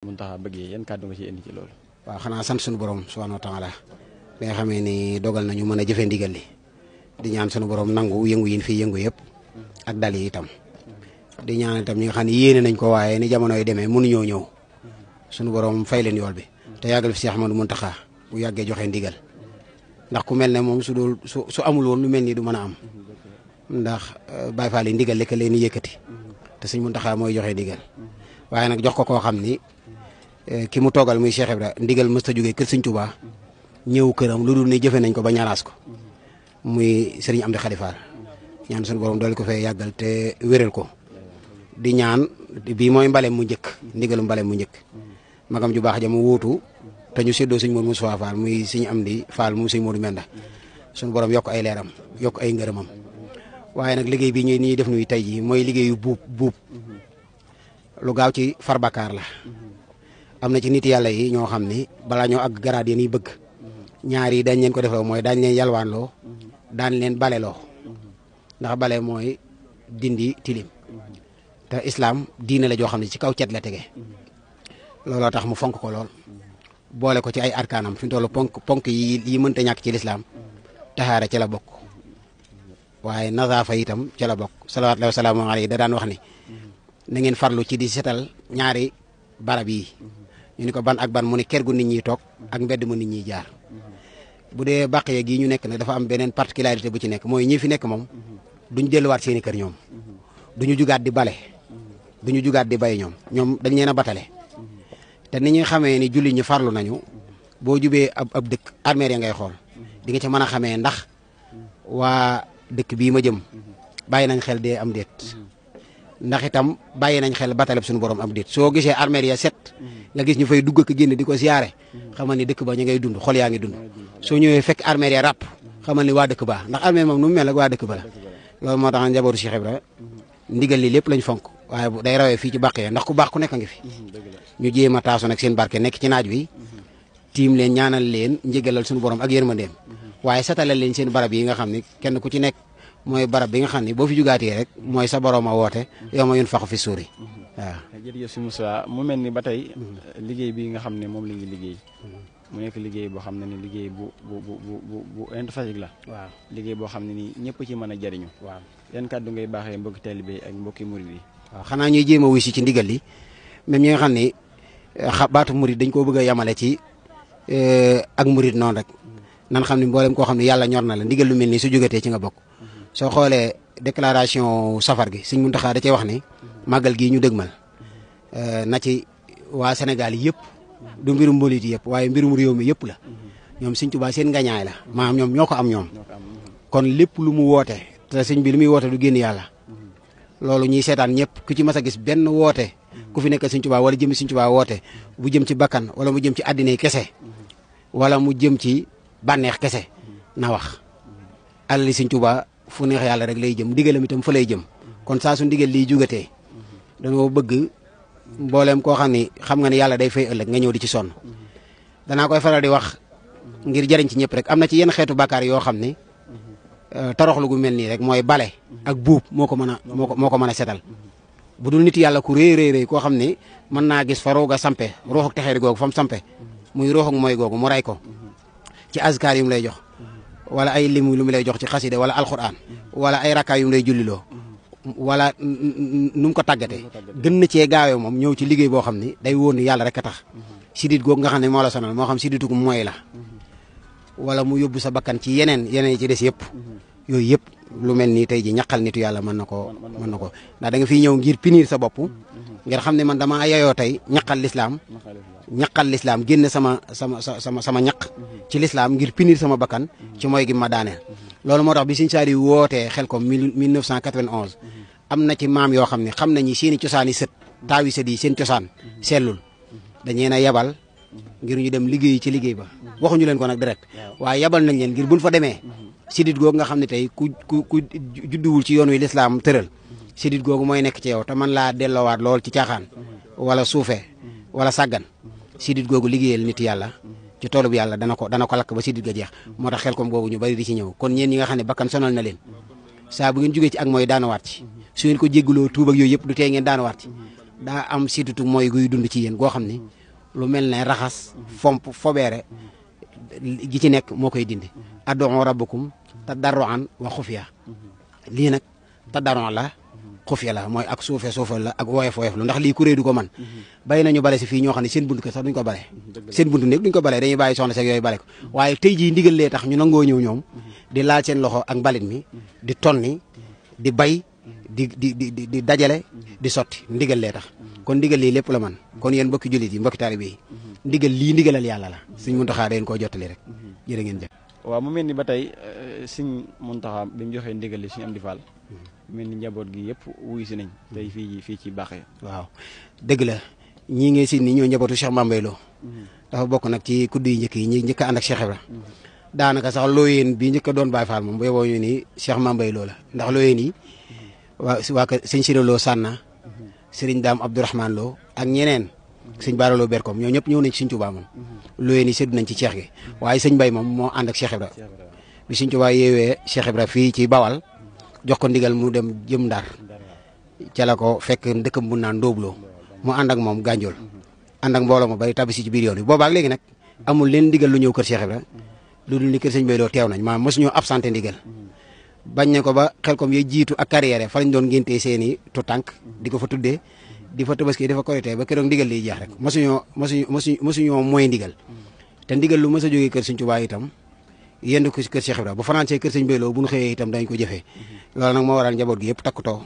Mountakha bëggee yan kàddu nga ci indi ci loolu. waaw xanaa sant suñu borom subhanahu wa taala bi nga xamee ni dogal nañu mën a jëfee ndigal li di ñaan suñu borom nangu yëngu yin fii yëngu yëpp ak dal yi itam di ñaan itam ñi nga xam ne yéene nañ ko waaye ni jamono yi demee mënuñoo ñëw suñu borom fay leen yool bi te yàggal fi Cheikh Ahmadou Mountakha bu yàggee joxe ndigal ndax ku mel ne moom su amul woon lu mel nii du mën a am ndax Baye Fall yi ndigal lekk leen yëkkati te Sëñ Mountakha mooy joxe ndigal waaye nag jox ko koo xam ni ki mu toogal muy Cheikh Ibra ndigal mësta jógee kër Sëñ Touba ñëw këram lu dul ni jëfe nañ ko ba ñaaraas ko muy Serigne Amdi Khady Fall ñaan suñu borom doole ko fay yàggal te wéral ko di ñaan bii mooy mbale mu njëkk ndigalu mbale mu njëkk magam ju baax ja mu wuutu te ñu séddoo Sëñ Modou Moustapha Fall muy Sëñ Amdi Fall mu Sëñ Modou Menda suñu borom yokk ay leeram yokk ay ngërëmam waaye nag liggéey bi ñuy def nuy tey ji mooy liggéeyu buub lu gaaw ci farbakaar la am na ci nit yàlla yi ñoo xam ni balaa ñoo ak garaat yi ñuy bëgg ñaar yi dañ leen ko defloo mooy dañ leen yalwaanloo daan leen baleloo ndax bale mooy dindi tilim te islam diine la joo xam ne ci kaw cet la tege looloo tax mu fonk ko lool boole ko ci ay arkaanam fi mu toll ponk yi mënta ñàkk ci lislaam taxaara ci la bokk waaye nazaafa itam ci la bokk salawaatullaahi wa salaamu alayhi da daan wax ni na ngeen farlu ci di setal ñaari barab yi ñu ni ko ban ak ban mu ne kër gu nit ñi toog ak mbedd mu nit ñi jaar bu dee bàqee gii ñu nekk nag dafa am beneen particularité bu ci nekk mooy ñi fi nekk moom duñ delluwaat seeni kër ñoom duñu jugaat di bale duñu jugaat di bay ñoom dañ leen a batale te ni ñuy xamee ni julli ñi farlu nañu boo jubee ab dëkk armeer ya ngay xool di nga ci mën a xamee ndax waa dëkk bii ma jëm bàyyi nañ xel dee am déet ndax itam bàyyi nañ xel bataleb suñu borom am déet soo gisee armeer ya set nga gis ñu fay dugg ak génn di ko siyaare xamal ni dëkk ba ñu ngay dund xol yaa ngi dund soo ñëwee fekk armeer ya ràpp xamal ni waa dëkk ba ndax armeer moom nu mu mel ak waa dëkk ba la loolu moo tax njabootu Cheikh Ibra ndigal li lépp lañ fonk waaye day rawee fii ci bàqee ndax ku baax ku nekk a ngi fi ñu jéem a taasu nag seen barke nekk ci naaj wi tiim leen ñaanal leen njëgalal suñu borom ak yërmandeem waaye setalal leen seen barab yi nga xam ni kenn ku ci nekk mooy barab bi nga xam ne boo fi jugaatee rek mooy sa borom a woote yow ma yun faxu fi suuri waaw. jërëjëf si Moussa mu mel ni ba tey liggéey bi nga xam ne moom la ñuy liggéey mu nekk liggéey boo xam ne ni liggéey bu interfacique la. waaw liggéey boo xam ne ni ñëpp ci mën a jariñu. waaw yan kàddu ngay baaxee mbokki taalibe yi ak mbokki murid yi. waaw xanaa ñuy jéem a wuy si ci ndigal li même ñi nga xam ne baatu murid dañ koo bëgg a yamale ci ak murid noonu rek nan xam ne mboolem koo xam ne yàlla ñor na la ndigal lu mel nii su jógatee ci nga bokk. soo xoolee déclaration safar gi Sëñ Mountakha da cee wax ni màggal gii ñu dëgmal na ci waa Sénégal yëpp du mbirum mbolit yëpp waaye mbirum réew mi yëpp la ñoom Sëñ Tuubaa seen ngañaay la maanaam ñoom ñoo ko am ñoom kon lépp lu mu woote te sëñ bi lu muy woote du génn yàlla loolu ñuy seetaan ñëpp ku ci mas a gis benn woote ku fi nekk Sëñ Tuubaa wala jëm Sëñ Tuubaa woote bu jëm ci bakkan wala mu jëm ci àddina kese wala mu jëm ci bànneex kese na wax alali Sëñ Tuubaa fu neex yàlla rek lay jëm ndigalam itam fa lay jëm kon saa su ndigal liy jugatee dañoo bëgg mbooleem koo xam ni xam nga ne yàlla day fay ëllëg nga ñëw di ci sonn danaa koy faral di wax ngir jariñ ci ñëpp rek am na ci yenn xeetu bàkkaar yoo xam ni toroxlu gu mel nii rek mooy bale ak buub moo ko mën a setal bu dul nit yàlla ku rëy koo xam ni mën naa gis fa roog a sampe ruux ak texeeri googu fa mu sampe muy ruux ak mooy googu mu ray ko ci azkar yu mu lay jox wala ay limu lu mu lay jox ci xaside wala alquran wala ay rakkaa yu mu lay julliloo wala nu mu ko tàggatee gën na cee gaawee moom ñëw ci liggéey boo xam ni day wóor ni yàlla rek a tax sidit googu nga xam ne moo la sonal moo xam siditu ko mooy la wala mu yóbbu sa bakkan ci yeneen yi ci des yëpp yooyu yëpp lu mel nii tey ji ñaqal nitu yàlla mën na ko ndax da nga fiy ñëw ngir punir sa bopp ngir xam ne man dama yayoo tey ñaqal lislaam génn sama ñaq ci lislaam ngir punir sama bakkan ci mooy gi ma daaneel loolu moo tax bi Sëñ Saaliw wootee Xelkom 1991 am na ci maam yoo xam ne xam nañu seeni cosaani sët taawi sët yi seen cosaan sellul dañee na yebal ngir ñu dem liggéey ci liggéey ba waxuñu leen ko nag direct waaye yebal nañ leen ngir buñ fa demee sidit googu nga xam ne tey ku judduwul ci yoon wi lislaam tëral sidit googu mooy nekk ci yow te man laa delloowaat lool ci caaxaan wala suufee wala sàggan sidit googu liggéeyal nit yàlla ci toolub yàlla dana ko lakk ba sidit ga jeex moo tax Xelkom googu ñu bari di ci ñëw kon ñeen ñi nga xam ne bakkan sonal na leen saa bu ngeen jógee ci ak mooy daanawaat ci su ngeen ko jégguloo tuub ak yooyu yëpp du tee ngeen daanawaat ci daa am situtu mooy guy dund ci yéen goo xam ni lu mel ne raxas fomp fobeere gi ci nekk moo koy dindi ad'u rabbakum tadarruan wa xufiya lii nag tadarruan la xufiya la mooy ak suufal la ak woyof lu ndax lii kuréel du ko man bari nañu bale si fii ñoo xam ne seen buntu kër sax duñ ko bale seen buntu nekk duñ ko bale dañuy bàyyi soxna seeg yooyu bale ko waaye tey jii ndigal lee tax ñu nangoo ñëw ñoom di laal seen loxo ak mbalit mi di tonni di bay di dajale di sotti ndigal lee tax kon ndigal lii lépp la man kon yéen mbokki jullit yi mbokki taalibe yi ndigal lii ndigalal yàlla la Sëñ Muntaxa dañ koo jottali rek jërë ngeen jëf. waaw mu mel ni ba tey Sëñ Muntaxa bi mu joxee ndigal li Sëñ Amdi Fall mel ni njaboot gi yëpp wuyu si nañ tey fii ci Bakhiya. waaw dëgg la ñii ngay si ni ñoo njabootu Cheikh Mame Mbaye Lo dafa bokk nag ci kudd yi njëkk yi ñi njëkk a ànd ak Cheikh Ibra daanaka sax looyeen bi njëkk a doon Baye Fall moom bu yeboo ñu ni Cheikh Mame Mbaye Lo la ndax looyeen yi waa kër sëñ Siré Lo Sanna sëriñ Daam Abdourahmane Lo ak ñeneen sëñ Baara Lo Berkom ñoo ñëpp ñëw nañ ci sëñ Tuubaa moom looyeen yi séddu nañ ci Cheikh gi waaye sëñ Mbaye moom moo ànd ak Cheikh Ibra bi sëñ Tuubaa yeewee Cheikh Ibra fii ci Bawal jox ko ndigal mu dem jëm Ndar ca la ko fekk dëkkam bu naan Ndóobloo mu ànd ak moom Gànjool ànd ak mbooloo ma bari tabisi ci biir yoon bi boobaak léegi nag amul leen ndigal lu ñëw kër Cheikh Ibra lu dul ni kër sëñ Mbaye Lo teew nañ maanaam mosuñoo absenté ndigal bañ ne ko ba xel kom ye jiitu ak carrière fa lañ doon ngéntee seeni tu tànk di ko fa tuddee di fa tabaski di fa korité ba keroog ndigal liy jeex rek mosuñoo mooy ndigal te ndigal lu mës a jógee kër sëñ Tuubaa itam yendu ko kër Cheikh Ibra bu fanaanee kër sëñ Mbaye Lo bu ñu xëyee itam dañ ko jëfee loolu nag moo waral njaboot gi yëpp takkutoo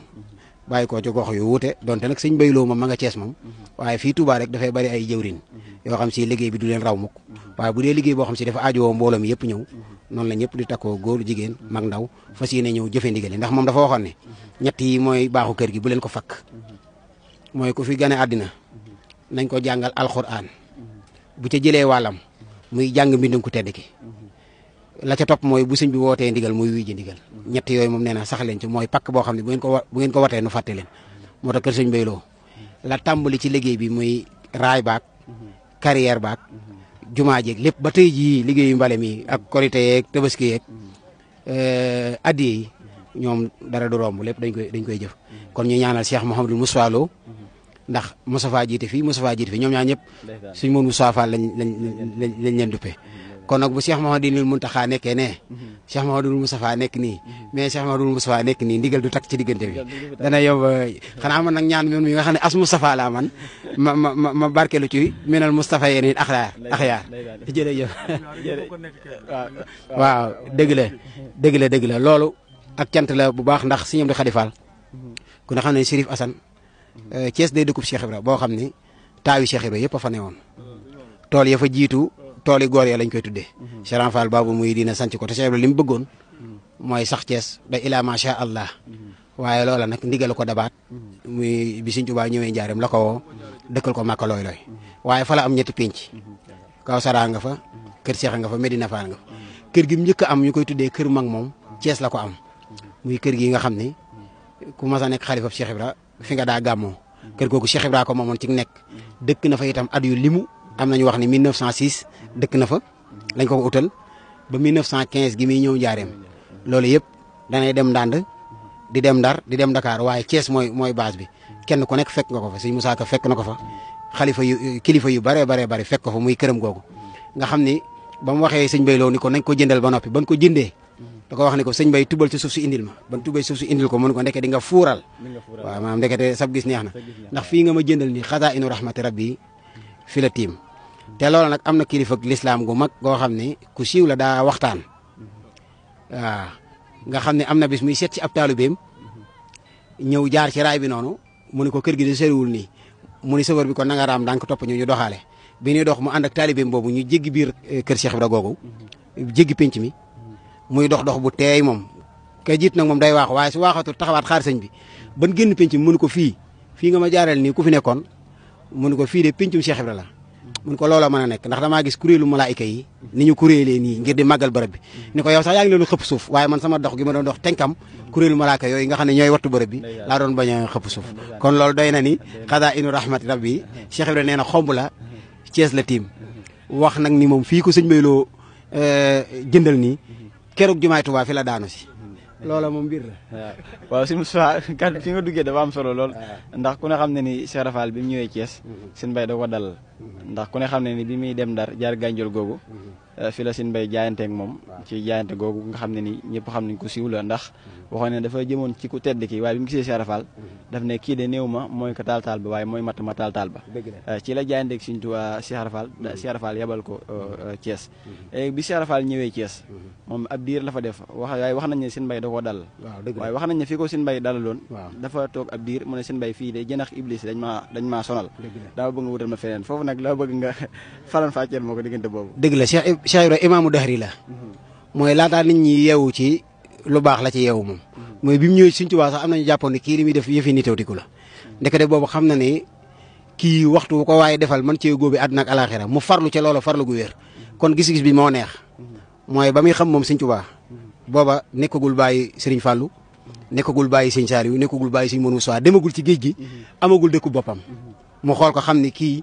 bàyyi ko ci gox yu wuute donte nag sëñ Mbaye Lo moom ma nga Cees moom waaye fii Touba rek dafay bari ay jëwrin yoo xam si liggéey bi du leen raw mukk waaye bu dee liggéey boo xam si dafa aajowoo mbooloo mi yëpp ñëw noonu la ñëpp di takkoo góor jigéen mag ndaw fas yéene ñëw jëfe ndigal yi ndax moom dafa waxoon ne ñett yi mooy baaxu kër gi bu leen ko fakk mooy ku fi gane àddina nañ ko jàngal alxuraan bu ca jëlee wàllam muy jàng mbindum ku tedd ki la ca topp mooy bu sëñ bi wootee ndigal muy wuy ji ndigal ñett yooyu moom nee na sax leen ci mooy pakk boo xam ne bu ngeen ko watee nu fàtte leen moo tax kër sëñ Mbaye Lo la tàmbali ci liggéey bi muy raay baak carrière baak jumaa jeeg lépp ba tey jii liggéeyu mbale mi ak korité yeeg tabaski yeeg addiye yi ñoom dara du romb lépp dañ koy jëf kon ñu ñaanal Cheikh Mouhamadou Moustapha Lo ndax Moustapha jiite fii ñoom ñaar ñëpp suñ moom Moustapha Fall lañ leen duppee kon nag bu Cheikh Mouhamadou Mountakha nekkee ne Cheikh Mouhamadou Moustapha nekk nii mais Cheikh Mouhamadou Moustapha nekk nii ndigal du takk ci diggante bi dana yomb xanaa man nag ñaan mi nga xam ne as Moustapha laa man ma barkeelu ci minal Moustapha yéen it axyaar jërëjëf waaw dëgg la loolu ak cant la bu baax ndax Sëñ Amdi Khady Fall ku ne xam ne Chérif Assane Thiès day dëkkub Cheikh Ibra boo xam ne taawi Cheikh Ibra yëpp a fa newoon tool ya fa jiitu tooli góor ya lañ koy tuddee Cheikh Fall baabu muy dina sanc ko te Cheikh Ibra li mu bëggoon mooy sax Thiès da ilaa macha allah waaye loola nag ndigal ko dabaat muy bi Sëñ Tuubaa ñëwee njaareem la ko woo dëkkal ko Màkka looy waaye fa la am ñetti pénc kaw Sara nga fa kër Cheikh nga fa Medina Fall nga fa kër gi mu njëkk a am ñu koy tuddee kër mag moom Thiès la ko am muy kër gi nga xam ne ku mas a nekk xalifa Cheikh Ibra fi nga daa gàmmoo kër googu Cheikh Ibra ko moomoon ci nekk dëkk na fa itam at yu limu am nañu wax ni 1906 dëkk na fa lañ ko utal ba 1915 gi muy ñëw njaareem loolu yëpp danay dem Ndande di dem Ndar di dem Dakar waaye Thiès mooy base bi kenn ku nekk fekk nga ko fa sëñ Moussa Ka fekk na ko fa kilifa yu bare fekk ko fa muy këram googu nga xam ni ba mu waxee sëñ Mbaye Lo ni ko nañ ko jëndal ba noppi ban ko jëndee da ko wax ni ko sëñ Mbaye tubal ci suuf si indil ma ban tubal ci suuf si indil ko mu ne ko ndeke di nga fuural waaw maanaam ndekete sab gis neex na ndax fii nga ma jëndal ni xasaa inu rahmati rabbi fi la tiim te loolu nag am na kilifa lislaam gu mag goo xam ne ku siiw la daa waxtaan waaw nga xam ne am na bis muy seet ci ab taalibeem ñëw jaar ci raay bi noonu mu ne ko kër gi de soriwul nii mu ni sëwër bi kon na nga raam ndànk topp ñu doxaale bi ñuy dox mu ànd ak taalibeem boobu ñu jéggi biir kër Cheikh Ibra googu jéggi penc mi muy dox bu teey moom kay jiit nag moom day waax waaye su waaxatul taxawaat xaar sëñ bi ban génn penc mi mënu ko fii nga ma jaareel nii ku fi nekkoon mënu ko fii de pencum Cheikh Ibra la mun ko loola mën a nekk ndax damaa gis kuréelu malaayika yi ni ñu kuréelee nii ngir di màggal bërëb bi ni ko yow sax yaa ngi leen xëpp suuf waaye man sama dox gi ma doon dox tenkam kuréelu malaayika yooyu nga xam ne ñooy wattu bërëb bi laa doon bañ a xëpp suuf kon loolu doy na ni xadaa inu rahmati rabbi Cheikh Ibra nee na xomb la Thiès la tiim wax nag ni moom fii ko sëñ Mbaye Lo jëndal nii keroog jumaay Tuubaa fi la daanu si loola moom mbir la. waaw si Moussa kat fi nga duggee dafa am solo lool. ndax ku ne xam ne ni Cheikh Rafal bi mu ñëwee Thiès. Sëñ Mbay da ko dalal. ndax ku ne xam ne ni bi muy dem Ndar jaar Gànjool googu. fi la Sëñ Mbay jaayanteeg moom. ci jaayante googu nga xam ne ni ñëpp xam nañ ko siiw la ndax waxoon ne dafa jëmoon ci ku tedd ki waaye bi mu gisee Cheikh Rafal daf ne kii de néew ma mooy ko taal ba waaye mooy matt ma taal ba. ci la jaayanteeg Sëñ Tuubaa Cheikh Rafal yabal ko Thiès. bi Cheikh Rafal ñëwee Thiès moom ab diir la fa def waaye wax nañ ne Sëñ Mbay da koo dalal. waaye wax nañ ne fii ko Sëñ Mbay dalaloon. dafa toog ab diir mu ne Sëñ Mbay fii de jënax iblis dañ maa sonal. dama bëgg nga wutal ma feneen foofu nag la bëgg nga falan fàcceel moo ko diggante boobu. dëgg la Cheikh Ibra imaamu dahri la. mooy laataa nit ñi yeewu ci lu baax la ci yeewu moom. mooy bi mu ñëwee Sëñ Tuubaa sax am nañu jàppoon ne kii li muy def yëfi nitewtiku la. ndekete boobu xam na ne kii waxtu bu ko waaye defal man cee góobe àdduna ak alaxira mu farlu ca loola farlu gu wér. kon gis-gis bi moo neex. mooy ba muy xam moom Sëñ Tuubaa booba nekkagul bàyyi Sëriñ Fàllu nekkagul bàyyi Sëñ Saaliw nekkagul bàyyi Sëñ Moodu Mustafaa demagul ci géej gi amagul dëkku boppam mu xool ko xam ne kii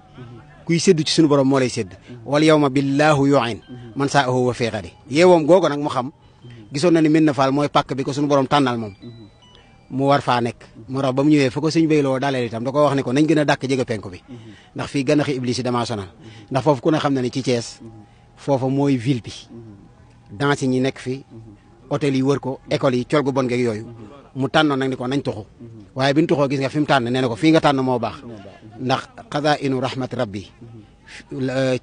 kuy séddu ci suñu borom moo lay sédd wal yawma billaahu yu'in man saa ahu wa feexadi yeewoom googu nag mu xam gisoon na ni Médina Fall mooy pàkk bi ko suñu borom tànnal moom mu war faa nekk moo tax ba mu ñëwee fa ko Sëñ Bayloo daleel itam da ko wax ne ko nañ gën a dàkk jege penku bi ndax fii gànnaxi iblis yi damaa sonal ndax foofu ku ne xam na ne ci Thiès foofa mooy ville bi danse ñi nekk fi hôtel yi wër ko école yi col gu bon geeg yooyu mu tànnoon nag ni ko nañ tuxu waaye bi ñu tuxoo gis nga fi mu tànn nee na ko fii nga tànn moo baax ndax xaza inu rahmati rabbi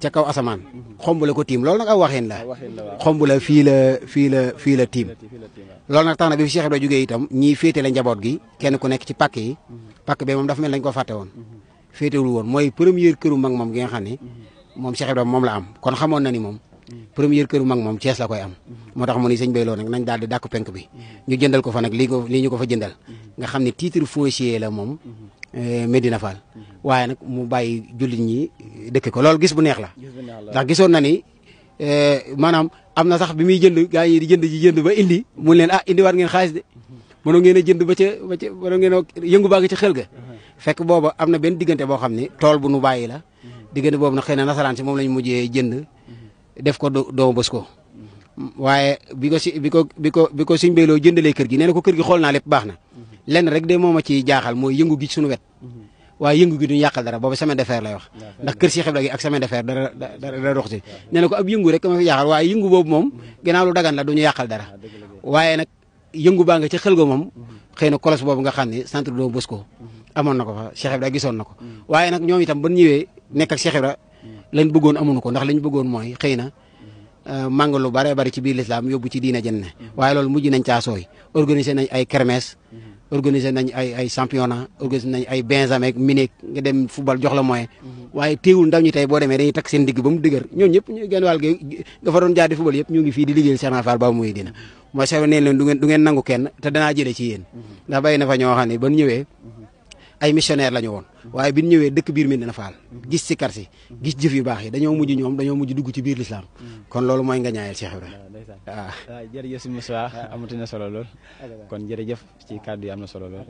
ca kaw asamaan xomb la ko tiim loolu nag aw waxin la xomb la fii la tiim loolu nag tax na bi fi Cheikh Ibra jógee itam ñii féete la njaboot gi kenn ku nekk ci pàkk yi pàkk bi moom dafa mel lañ ko fàtte woon féetewul woon mooy première këru mag moom gi nga xam ne moom Cheikh Ibra moom la am kon xamoon na ni moom première këru mag moom Thiès la koy am moo tax mu ni Sëñ Bayloo nag nañ daal di dàkk penk bi ñu jëndal ko fa nag lii ñu ko fa jëndal nga xam ne titre foncier la moom Médina Fall waaye nag mu bàyyi jullit ñi dëkk ko loolu gis bu neex la ndax gisoon na ni maanaam am na sax bi muy jënd gaa yi di jënd ba indi mun leen indi waat ngeen xaalis de mënoo ngeen a jënd ba ca mënoo ngeen a yëngu baa ngi ca xel ga fekk booba am na benn diggante boo xam ne tool bu nu bàyyi la diggante boobu nag xëy na nasaraan si moom lañ mujjee jënd def ko doomu bës ko waaye bi ko Sëñ Bayloo jëndalee kër gi nee na ko kër gi xool naa lépp baax na lenn rek de moom a ci jaaxal mooy yëngu gi suñu wet waaye yëngu gi duñu yàqal dara boobu semaine de fer lay wax ndax kër Cheikh Ibra gi ak semaine de fer dara dox si nee na ko ab yëngu rek ma fi jaaxal waaye yëngu boobu moom ginnaaw lu dagan la duñu yàqal dara waaye nag yëngu baa nga ca xel ga moom xëy na kolos boobu nga xam ne centre doomu bës ko amoon na ko fa Cheikh Ibra gisoon na ko waaye nag ñoom itam ban ñëwee nekk ak Cheikh Ibra lañ bëggoon amuñu ko ndax lañ bëggoon mooy xëy na màng lu bare bari ci biir lislaam yóbbu ci diina jën ne waaye loolu mujj nañ caa sooy organiser nañ ay kermesse organiser nañ ay championnat organiser nañ ay benjamin mineek nga dem football jox la moyen waaye teewul ndaw ñi tey boo demee dañuy takk seen digg ba mu dëgër ñoom ñëpp ñu genn wàll gi nga fa doon jaar di football yëpp ñu ngi fii di liggéeyal Cheikh Fall ba muy dina mooy Cheikh neen leen du ngeen nangu kenn te danaa jëlee ci yéen ndax bàyyi na fa ñoo xam ne ban ñëwee ay missionnaire la ñu woon waaye bi ñu ñëwee dëkk biir Médina Fall gis si kar si gis jëf yu baax yi dañoo mujj dugg ci biir lislaam kon loolu mooy nga ñaayal Cheikh Ibra waaw jërëjëf si Moussa amati na solo lool kon jërëjëf ci kàddu yi am na solo lool